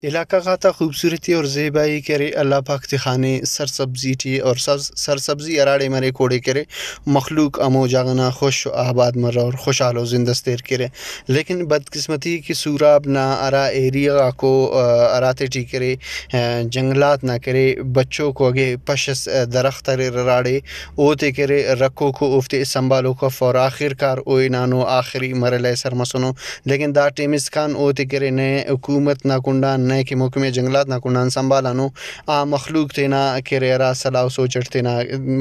علاقہ غاتا خوبصورتی اور زیبائی کرے اللہ پاک تے خانے سرسبزی ٹی اور سبز-، سرسبزی ہراڑے مرے کوڑے کرے مخلوق ہمو جاگہ نا خوش و آباد مرہ اور خوشحال و زند اس تیر کرے۔ لیکن بدقسمتی کہ سوراب نا ہرا ایریا غاکو، آ، ہراتے ٹی کرے، آ، جنگلات نا کرے، بچوکو اگہ پش اس، آ، درخت اریر ہراڑے اوتے کرے رکھوکو اوفتے سنبھالوک اف اور آخر کار او ہنانو آخری مرحلہ ءِ سر مسنو۔ لیکن دا ٹیم اسکان اوتے کرے نئے حکومت نا کنڈان، نئے کہ محکمہ جنگلات نا کنڈان سنبھالانو، آ مخلوق تینا کرے ہرا صلاح و سوچ اٹ تینا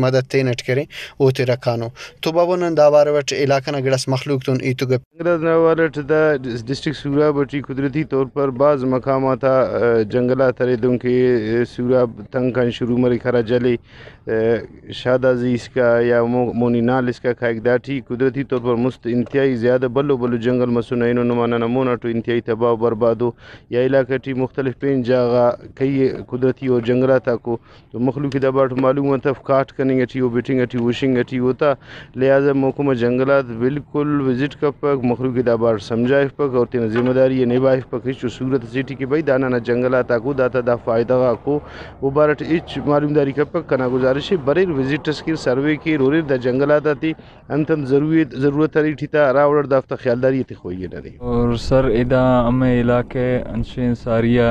مدد تینٹ کرے اوتے رکھانو۔ تو بابو نن دا بارو اٹ علاقہ نا گڑاس مخلوق تون ہیت و گپ۔ جنگلات نا حوالہ اٹ دا ڈس-، ڈسٹرکٹ سوراب اٹی قدرتی طور پر بھاز مقامات آ، آ، جنگلات ارے دنکہ، آ، سوراب تنگ کن شروع مریک ہرا جلے شادازی اسکا یا مو-، مونی نال اسکا کائک۔ داٹی قدرتی طور پر مست انتہائی زیادہ بھلو بھلو جنگل مسنو، اینو نما ننا مون آٹو انتہائی تباہ و بربادو۔ یا علاقہ ٹی مختلف پین جاگہ کئی قدرتی او جنگلات آکو تو مخلوق دا باٹ معلوم انت اف کاٹ کننگ ٹی او، بٹنگ ٹی او، شنگ ٹی او تا۔ لہذا محکمہ جنگلات بالکل وزٹ کپک، مخلوق دا باٹ سمجھائفپک اور تینا ذمہ داری نبھائفپک ہچو صورت اسے ٹی کہ بھئی دا ننا جنگلات آکو، داتا دا فائدہ غاکو۔ او بارٹ ہچ معلومداری کپک۔ کنا گزارش ء بریر وزٹ اس کیر، سروے کیر، ہریر دا جنگلات آتے انت انت ضرورت، ضرورت اری ٹی تا ہرا وڑ دافتا خیالداری تے خوئی ننے۔ اور سر ادا ہمے علاقہ انچین ساریا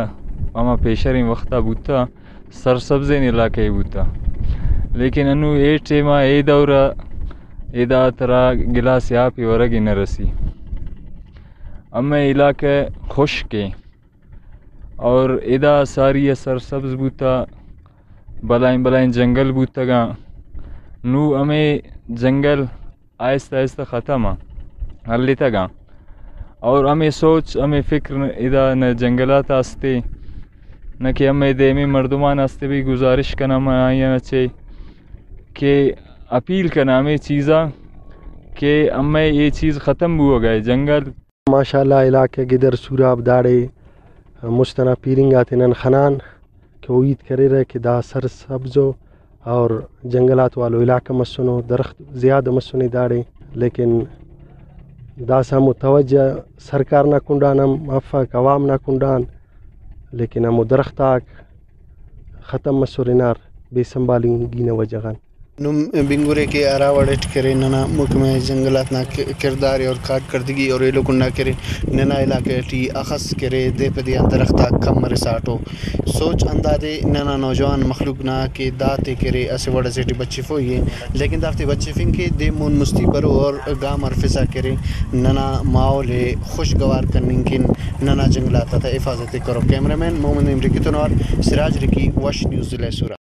ہما پیشریں وختا بوتا، سرسبزیں علاقہ بوتا، لیکن انو اے ٹیما اے دورا ادا ترا گلاس آپی ورگی نہ رسی۔ ہمے علاقہ خشکیں۔ اور ادا ساری ء سرسبز بوتا، بلائیں بلائیں جنگل بوتگاں۔ نو ہمے جنگل آہستہ آہستہ ختم آ ہلتگاں۔ اور ہمے سوچ، ہمے فکر ادا نہ جنگلات آستے، نہ کہ ہمے دیمے مردمان آستے بھی گزارش کناں من آیاں چے کہ اپیل کناں ہمے چیزاں کہ ہمے اے چیز ختم بوگا ہے جنگل۔ ماشاءاللہ علاقہ گدر سوراب داڑے مست انا پیرنگ آتے نن خنان کہ او ہیت کریرہ کہ دا سر سبز ء اور جنگلات والو علاقہ مسنو، درخت زیادہ مسنے داڑے، لیکن داسہ ہمو توجہ سرکار نا کنڈان ہم افک، عوام نا کنڈان، لیکن ہمو درخت آک ختم مسر ہنار بے سنبھالنگی نا وجہ غان۔ نم بنگرے کہ ہرا وڑ اٹ کرے ننا محکمہ جنگلات نا ک-، کردار اور کارکردگی اور ایلو کنڈا کرے ننا علاقہ ٹی اخس کرے دے پہ دے آن درخت آک کم مرساٹو۔ سوچ اندادے ننا نوجوان مخلوق نا کہ داتے کرے اسہ وڑ اسے ٹی بچفوئی ء، لیکن دافتے بچفنگ کہ دے مون مستی برو اور گام ہرفسا کرے ننا ماحول ء خوشگوار کننگ کن ننا جنگلات آتا حفاظت ء کرو۔ کیمرہ مین محمد نعیم رکی تون اور سراج رکی، وش نیوز، ضلع سوراب۔